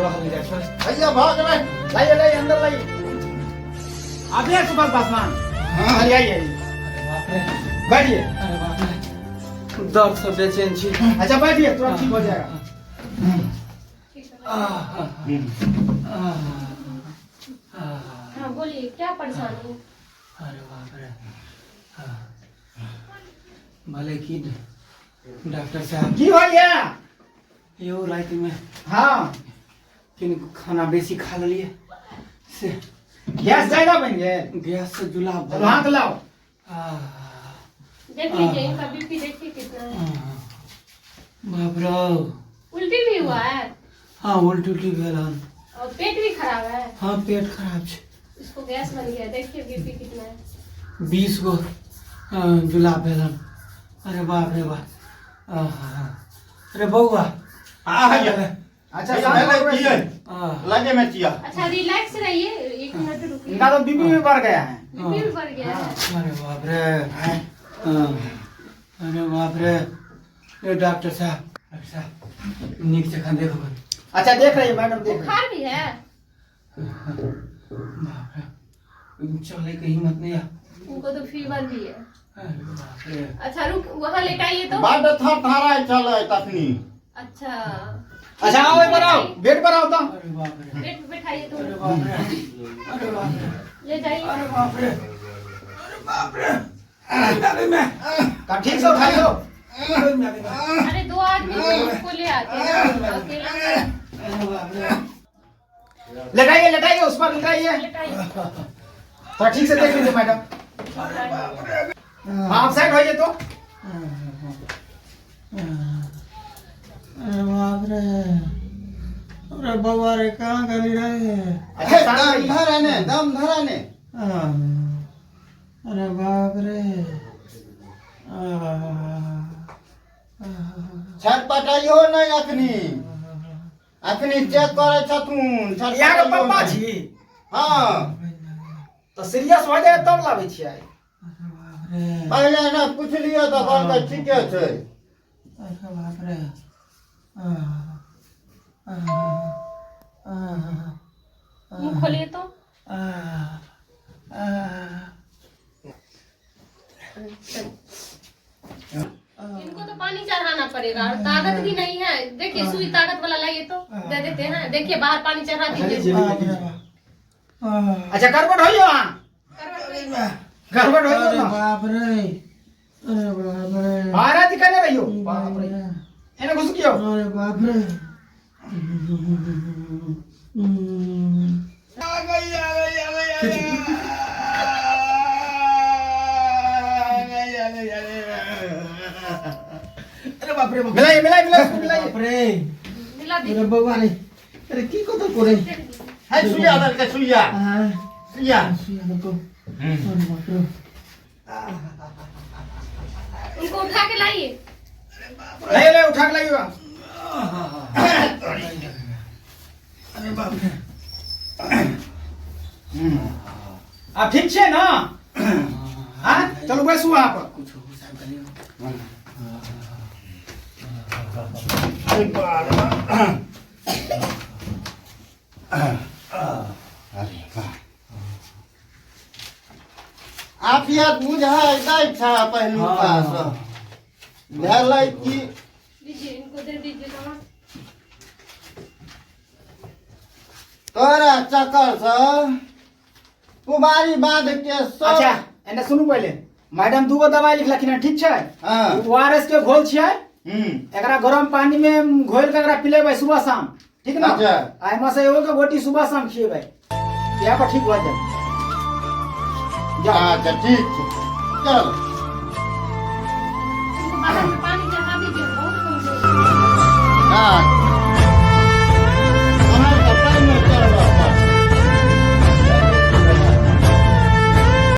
रहल नहि जाइ छै। भैया भऽ गेलै। लाइए लाइए, अंदर लाइए। अभी सुभाष पासवान। हाँ। चलिए, आइए आइए। अरे बाप रे। बैठिए। अरे बाप रे, दर्द से बेचैन छी। अच्छा बैठिए, तुरंत ठीक हो जाएगा। हाँ बोलिए, क्या परेशानी है? अरे बाप रे। हाँ। भले की डॉक्टर साहब। की भैया? यौ रातिमे किन खाना बेसी खा लेलियै से। गैस ज्यादा बन गेल। गैस से जुलाब। चलो हाथ लाओ। देख लीजिए, इनका बीपी देखिए कितना है। बाप रे। उल्टी भी हुआ है? हाँ, उल्टी उल्टी भेल हन। और पेट भी खराब है? हाँ, पेट खराब छै। इसको गैस बन गया है, देखिए बीपी कितना है। 20 गो जुलाब भेल हन। अरे बाप रे बाप। आहा। अरे बौआ। हाँ भैया। अच्छा। भैया, शांत भेलै हो की गए। है? आह। लगे में चिया। अच्छा रिलैक्स रहिए, एक मिनट रुकिए। इनका तो बीपी भी बढ़ गया है। बीपी भी बढ़ गया है। अरे बाप रे। हाँ। अरे बाप रे, ये डॉक्टर साहब, डॉक्टर साहब, नीक जकाँ देखबै। अच्छा देख रही है मैडम, देख रही है। बुखार भी है। बाप रे, चले के हिम्मत नहीं है। उनको तो फीवर भी है। अरे बाप रे। अच्छा रुक, वहाँ लेटाइए तो। बड्ड थरथराइ छलै तखनी। अच्छा। अच्छा आओ, एक बार आओ, बेड पर आओ तो। अरे बाप रे। बेड पे बैठाइए तो। अरे बाप रे, अरे बाप रे। ले जाइए। अरे बाप रे, अरे बाप रे, अरे मैं का ठीक से उठाइयो। अरे दो आदमी तो उसको ले आते हैं ना, अकेला। अरे बाप रे। लेटाइए लेटाइए, उस पर लेटाइए। लेटाइए। थोड़ा ठीक से देख लीजिए मैडम। हाँ, आप साइड होइए तो। अरे बाप रे, अरे बउआ रे, कहाँ गली रे? अच्छा शांत दम रहिए। धरा ने, दम धरा ने। अरे बाप रे। छटपटाइयो नहि अखनी, अखनी चेक करै छथुन। यहाँ के पप्पा छी? हाँ। तो सीरियस हो जाए तब लाबै छियै? पहिले ने पुछलियै तऽ कहलकै ठीके छै। अरे बाप रे। मुंह खोलिए तो। इनको तो पानी चढ़ाना पड़ेगा और ताकत भी नहीं है। देखिए सुई ताकत वाला लाइए तो दे देते हैं। देखिए बाहर पानी चढ़ा दीजिए। अच्छा करबट होइयो। हाँ, गड़बड़ होइयो ना। बाप रे, अरे बाप रे। महाराज कने रहियो। बाप रे, एने घुसकियो। अरे बाप रे। आ गई, आ गई, आ गई, आ गई, आ गई, आ गई। अरे बाप रे। मिलाइए मिलाइए मिलाइए, उसको मिलाइए। बाप रे। मिला अरे दीजिए। बउआ रे, अरे की कत करे? है सुइया देलकै, सुइया। सुइया। सुइया देलको। अरे बाप रे। उनको उठा के लाइए। नहीं नहीं, उठा के लाइए। अरे बाप रे। आप ठीक छे ना? हाँ चलू बैसू वहाँ पर। कुछ हो साहब कलियो। अरे बाप अरे बाप, आफियत बुझाइ दै छै पहिलुका सँ भेलै की। दीजिए, इनको दे दीजिए दवा। तोरा चक्कर सँ कुमारी बांध के सब। अच्छा एने सुनू पहिले, मैडम दूगो दवाई लिखलखिन हन, ठीक छै? हाँ। ओ आर एस के घोल छियै। एकरा गरम पानी में घोल के एकरा पिलेबै सुबह शाम, ठीक ना? अच्छा। आ एहिमे से एगो के गोटी सुबह शाम खिएबै, इएह पर ठीक भऽ जायत। जाओ। अच्छा ठीक छै, चल।